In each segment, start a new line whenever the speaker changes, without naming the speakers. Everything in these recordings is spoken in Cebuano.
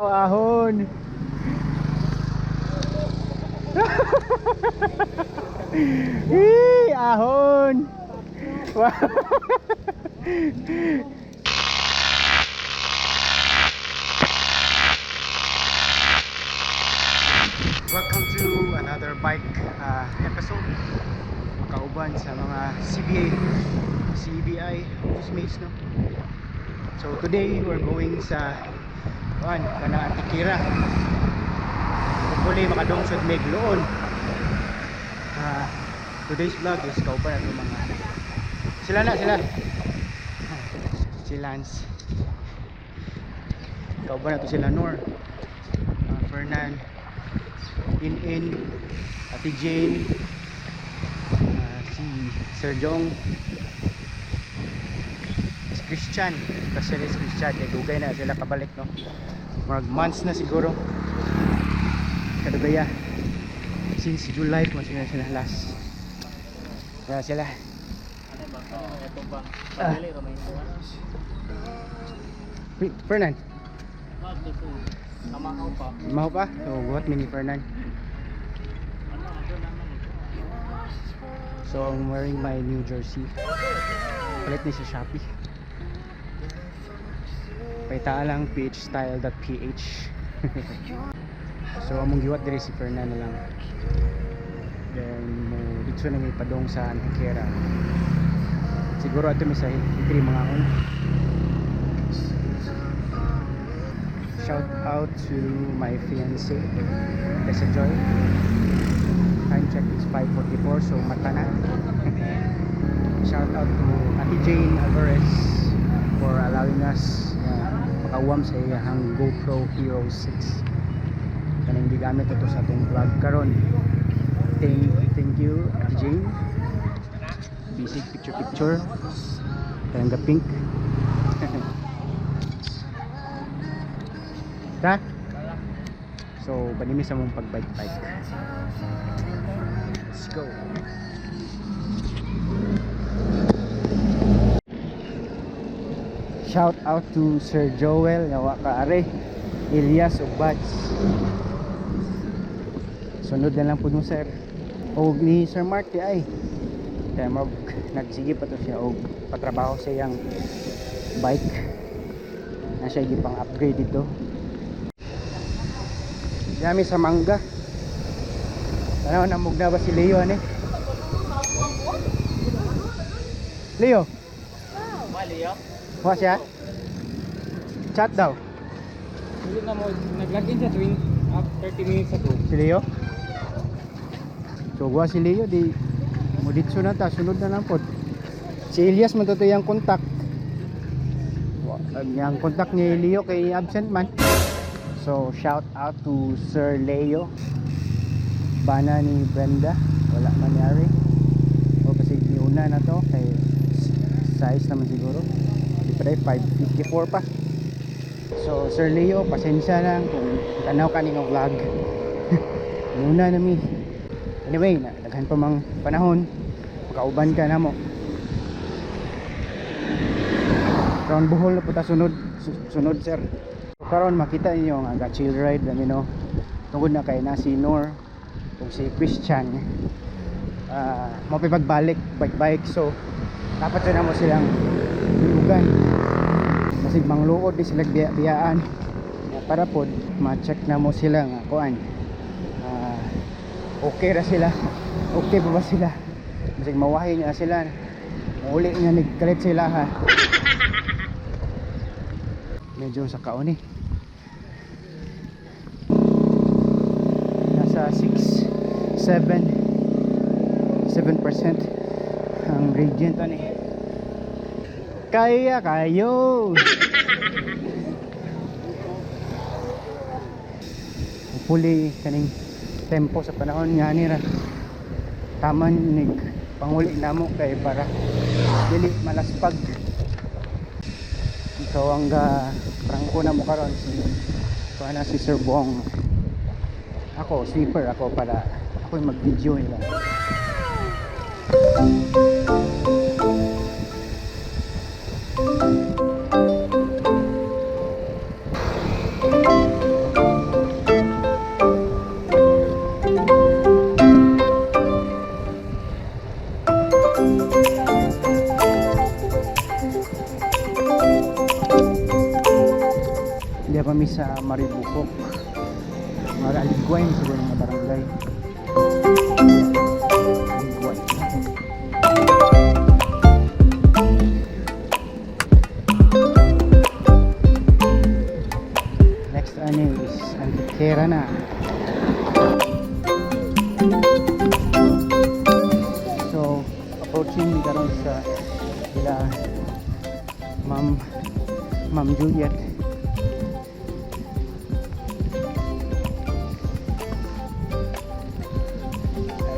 Ahon. Hee, ahon. Wow. Welcome to another bike episode. Makauban sa mga CBA, CBI office mates, no? So today we're going sa kuan kana Antiquera. Hopefully makadungsod mig loon. Today's vlog is kauban ato mga sila na sila. Si Lance. Kauban nato sila Nor. Fernan, In In, Ate Jane, si Sir Jong, si Christian, specialist Christian, kay dugay na sila kabalik, no? Murag months na siguro. Kadugaya. Since July kung sila sila last. Kaya sila.
Ano ba? Ano ito ba?
Ah.
Padali ra may
Fernan,
Kamakaw pa.
maho pa? So, what mini Fernan?
Ano ano naman ito?
So, I'm wearing my new jersey. Palit ni sa Shopee. Paita lang phstyle.ph. So, among giwat diri si Fernan na lang. Then, mo dito na may padong sa Antequera. Siguro ato mi sa Hikri mga on. Shout out to my fiance, Tessa Joy. Time check is 5:44, so mata na. Shout out to Ate Jane Alvarez for allowing us makauwam sa iyang GoPro Hero 6 kanang gigamit ito sa atong vlog karon. Thank you, Ate Jane. Basic picture picture kanang ga pink ta. So banimi sa mong pag bike bike. Let's go. Shout out to Sir Joel nga wa ka are, Elias ug Buds. Sunod na lang po mo, sir. Og ni Sir Mark di ay. Kaya mag nagsige pa to siya og patrabaho sa iyang bike. Na siya gipang upgrade dito. Yami sa mangga. Ano, namugna ba si Leo ani? Leo,
Mali ya.
wa siya? Chat daw.
Hindi na mo nag-login siya tuwing 30 minutes ago.
Si Leo? So, wa si Leo di mo ditso na ta, sunod na lang pod. Si Elias man to iyang contact. Ang iyang contact ni Leo kay absent man. So, shout out to Sir Leo. Bana ni Brenda, wala man yari. O kasi niuna na to kay size naman siguro. Di pa rin, 5:54 pa. So, Sir Leo, pasensya lang kung tanaw ka ni nga vlog. Niuna na mi. Anyway, na, daghan pa mang panahon. Makauban ka na mo. Karon Bohol na punta sunod sunod, sir. So, karon makita ninyo nga ga chill ride na mi, no. Tungod na kay na si Nor ug si Christian mo pagbalik bike bike, so dapat na mo silang tulugan. Basig mangluod di sila biya-biyaan. Ya, para pod ma-check na mo sila nga kuan. Okay ra sila. Okay pa ba sila? Basig mawahi niya sila. Mauli niya nagkalit sila ha. Medyo sa kaon eh. Nasa 6, 7, 7% ang gradient ani. Kaya kayo. Hopefully kaning tempo sa panahon nga ni ra taman nig panguli namo kay para dili malaspag. Ikaw ang ga prangko na mo karon si kuha na si Sir Bong. Ako sweeper ako para ako yung mag-video nila. sa Maribuhok. Mga Aligway siguro nga barangay. Aligway. Next ani is Antiquera na. So, approaching mi karon sa ila Ma'am Juliet.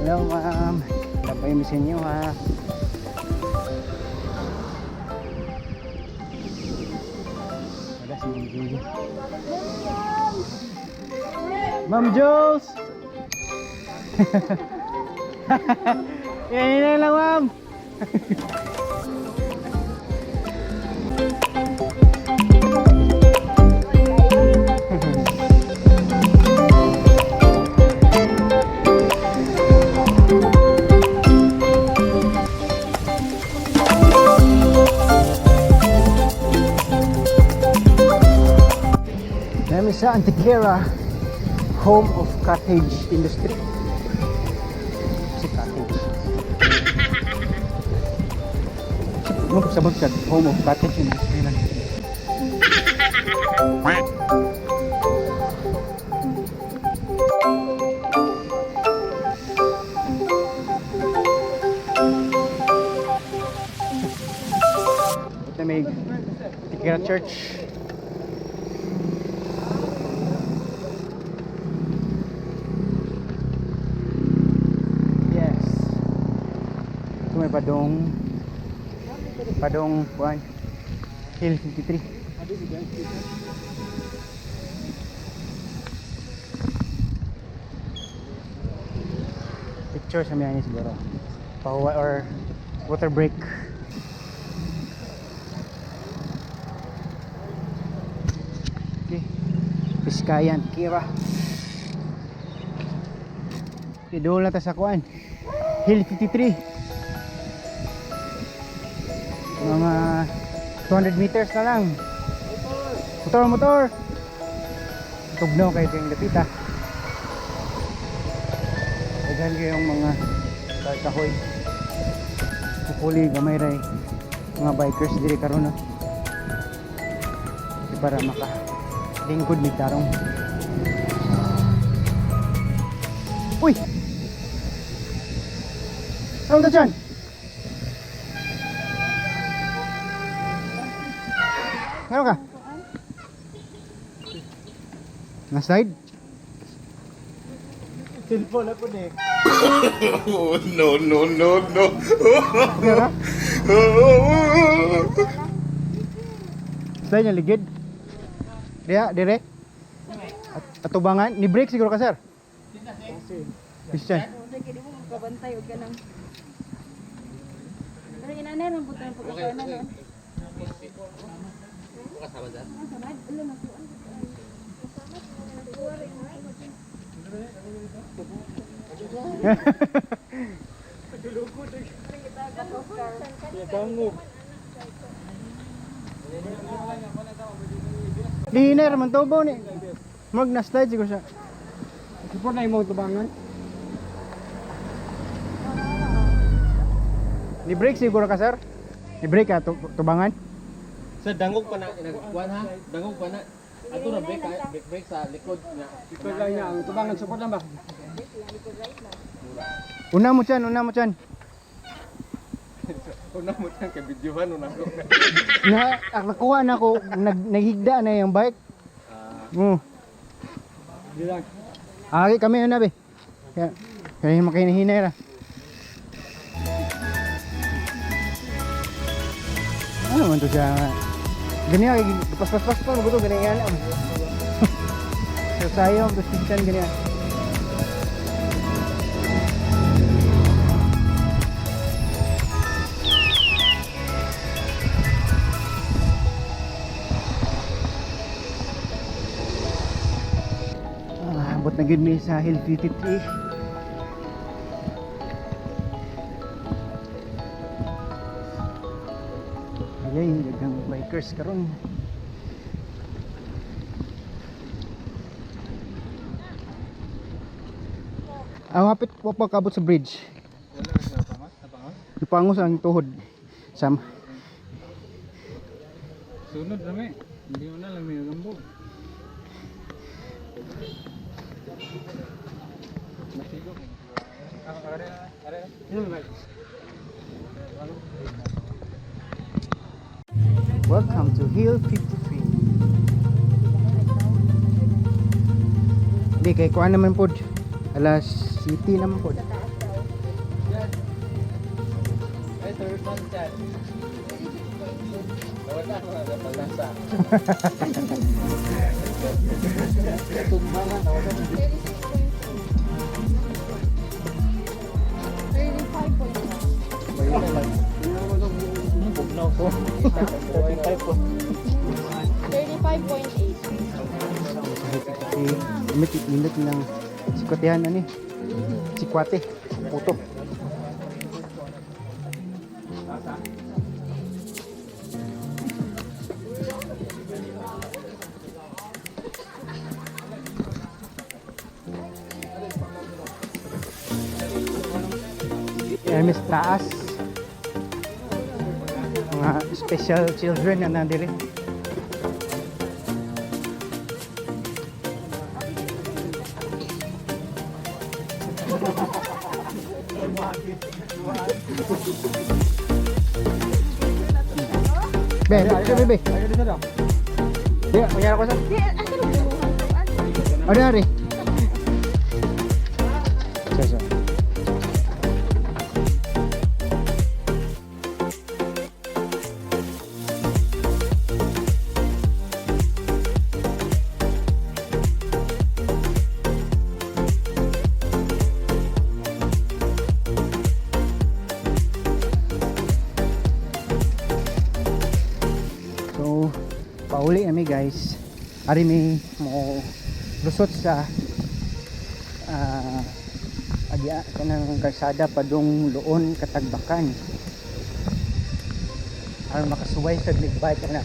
Hello, ma'am. Labay mi sa inyo ha. Wala si Ma'am Juliet. Ma'am Jules! Yan yan lang, ma'am. Namin sa Antequera, home of cottage industry. Si cottage. Ano sabot ka? Home of cottage industry lang. Ito may Antequera Church. Yes. Ito may padong kuan, Hill 53. Picture sa mga siguro. Pahuwa or water break. Okay. Biskayan, Kira. Okay, doon na ta sa kuan. Hill 53. Mga 200 meters na lang. Motor, motor. Tugnaw kayo kayong lapita. Daghan kayong mga kahoy. Hopefully, gamay ray mga bikers diri karon, no? Di para maka lingkod mig tarong. Uy! Ano ta dyan? Ano ka? Na-slide?
Cellphone ako ni.
Oh, no, no, no, no.
Okay ka? Slide na ligid. Diya, dire. At atubangan, ni brake siguro ka, sir. Christian.
Sige, di mo magkabantay og kanang. Pero inanay man pud ang pagkakanan, no. Kasama dyan? Wala na po.
Dangog.
Liner man to ni. Mag na slide siguro siya.
Support na imong tubangan.
Ni brake siguro ka, sir. Ni brake ka tubangan.
Sa dangog pa na nagkuan ha, dangog pa na. Ato na break ha, break break sa likod nga.
Likod lang niya ang tubangan, support lang ba?
Una mo chan, una mo chan.
Una mo tang kay videohan una ko.
Na ah, nakuha na ko naghigda na yung bike. Oo.
Di lang.
Aki kami una be. Kaya kaya makinahinay ra. Ano man to siya? Ganyan, pas pas pas pas gusto ganyan. So sayo gusto siya ganyan. Ah, abot na gid mi sa Hill 53. Alay, daghang bikers karon. Ang hapit wa pa kaabot sa bridge.
Wala ka sa pangos? Napangos?
Ipangos ang tuhod. Sam.
Sunod rami. Hindi mo na lang may gambog. Masigo. Ah, are, are.
Welcome to Hill 53. Hindi kay kuan naman pod. Alas city naman pod.
Ay, third man chat. Wala mga kapalasa.
35.1.
Bugnaw ko. 35 po.
35.8.
53. Limit limit ng sikwatehan ani. Sikwate. Puto. Hermes taas. Mga special children na nandiri. Be, be, be, be.
Ay, dito daw.
Di, kunyara ko sa.
Di, asa na guluhan to?
Ano ari? So, so. So, pauli na mi guys. Ari mi mo lusot sa agya kanang kalsada padung Loon, Katagbakan. Aron makasuway sa big bike na.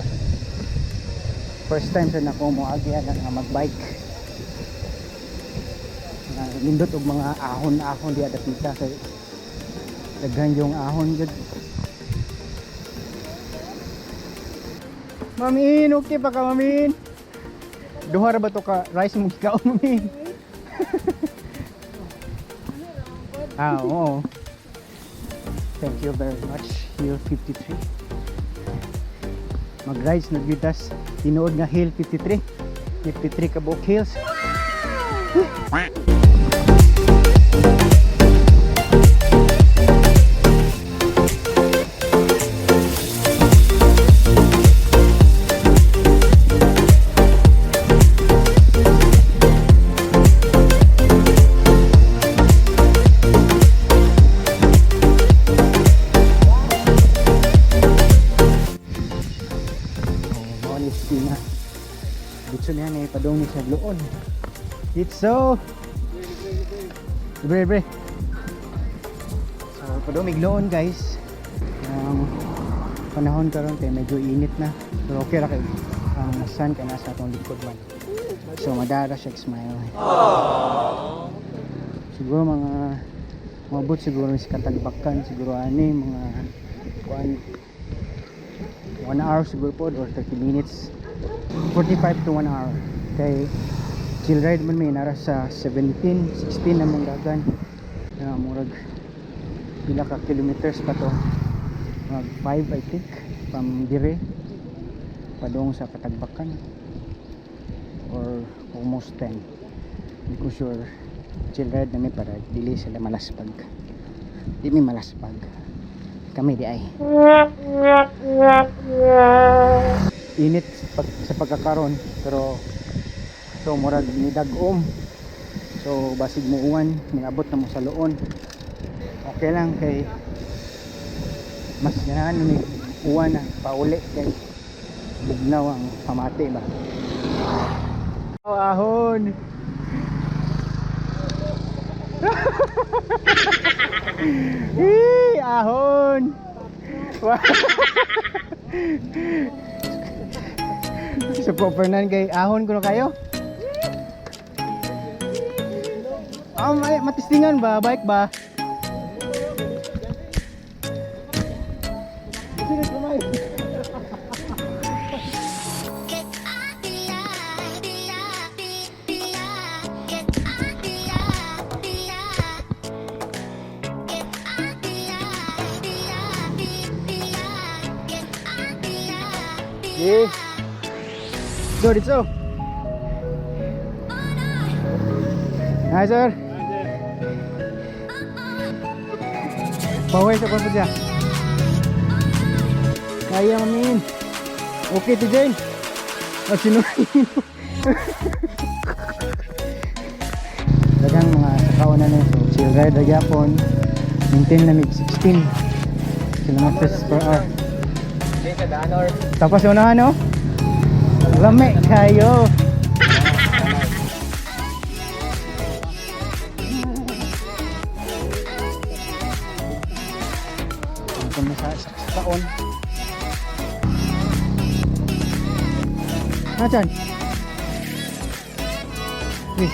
First time sa nako mo agya na nga magbike. Nga nindot og mga ahon-ahon diya dapita kay daghan yung ahon jud. Mamin, okay pa ka, mamin? Duha ra ba to ka rice mong ikaw, mamin? Ah, oo. Thank you very much, Hill 53. Mag-rides na gyud tas tinuod nga Hill 53. 53 ka buok hills. Oh, mao ni Stina. Dito niya ni padung ni sa Loon. Ditso. Libre, libre. So, padung mig Loon, guys. Ang panahon karon kay medyo init na. Pero okay ra kay ang sun kay nasa atong likod man. So, madara siya smile. Siguro mga mabot siguro sa Katagbakan siguro ani mga kuan 1 hour siguro po or 30 minutes, 45 to 1 hour kay chill ride man may nara sa 17 16 na mong dagan na murag pila ka kilometers pa to, mag 5 I think from dire padung sa Katagbakan or almost 10, hindi ko sure. Chill ride na may para dili sila malaspag, di mi malaspag kami di ay init sa pagkakaron, pero so murag nidag-om, so basig mo uwan, niabot na mo sa Loon. Okay lang kay mas ganahan ni uwan na pauli kay bugnaw ang pamati ba. Oh, ahon. Hee, ahon. Sa proper nan kay ahon kuno kayo. Ah, may matistingan ba? Bike ba? Sino kamay? Yeah. So, dito. Hi, sir. Paway sa kwarto siya. Kaya, mamin. Okay, ti Jane. At sinuhin. Dagang mga sakaw na na. So, chill ride na gyapon. Maintain na mig 16 kilometers per hour.
Hindi sa daan or
Tapos yung unahan, no? Lame kayo. Kung sa taon. Nachan? Wait.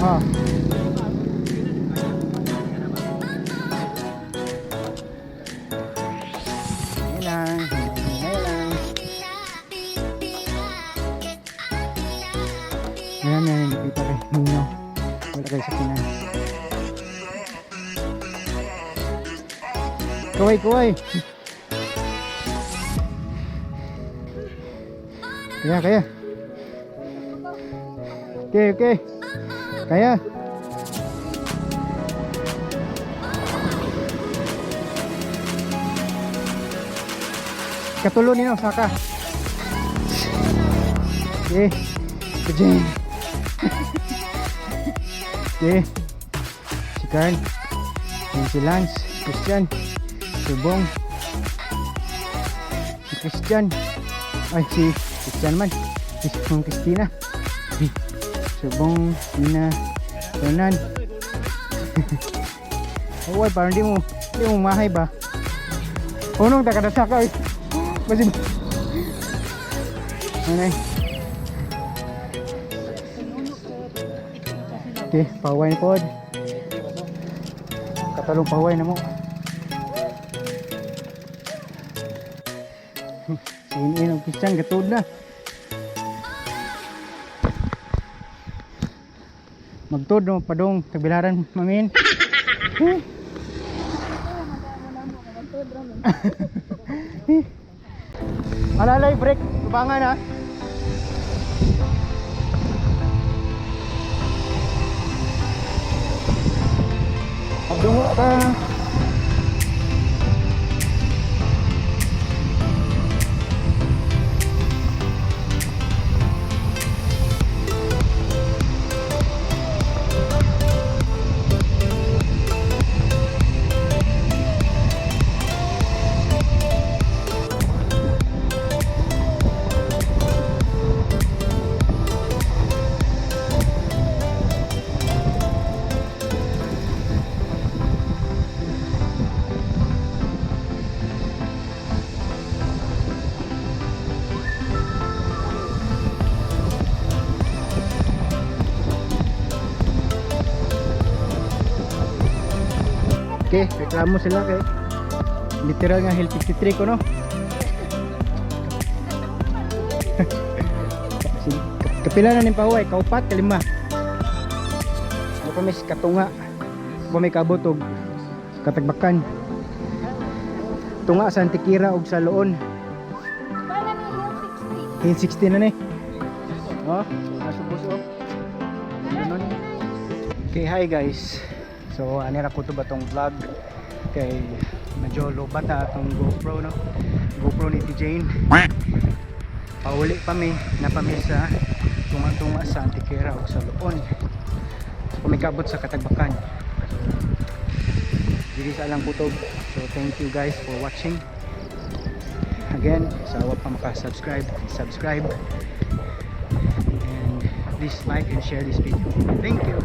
Ah. Hinay lang, hinay lang. Ayan, ayan, nakita kay Nino. Wala kayo sa kinan. Kaway, kaway! Kaya, kaya. Okay. Kaya. Katulo nino, saka. Okay. Kajing. Okay. Si Carl. Yan si Lance. Si Christian. Si Bong. Si Christian. Ay, si Christian man. Si Bong Christina. Si Bong, Tina, Ronan. Uy, parang di mo mahay ba? Unong takadasaka eh. Basi. Ano? Okay, paway na pod. Katalong paway na mo. Sinin ang Christian, gatod na. Magtod no, padong, tagbilaran, mamin. Eh. Alalay, break. Tubangan ha. Pagdungo ka. Okay, reklamo sila kay literal nga Hill 53 ko no. Kapila na ning pahuway, kaupat, kalima. Ano pa mis katunga. Pa may kabot og katagbakan. Tunga sa Antikira og sa Loon.
Para ni Hill 60.
Hill 60 na ni. Oh, nasa bus oh. Ganun. Okay, hi guys. So, ani ra ko to ba tong vlog kay medyo lobat na atong GoPro no. GoPro ni T Jane. Pauli pa mi, na pa mi sa tunga-tunga sa Antikera o sa Loon. So, kumikabot sa Katagbakan. So, diri sa alang kutob. So, thank you guys for watching. Again, sa wa pa maka-subscribe, subscribe. And please like and share this video. Thank you.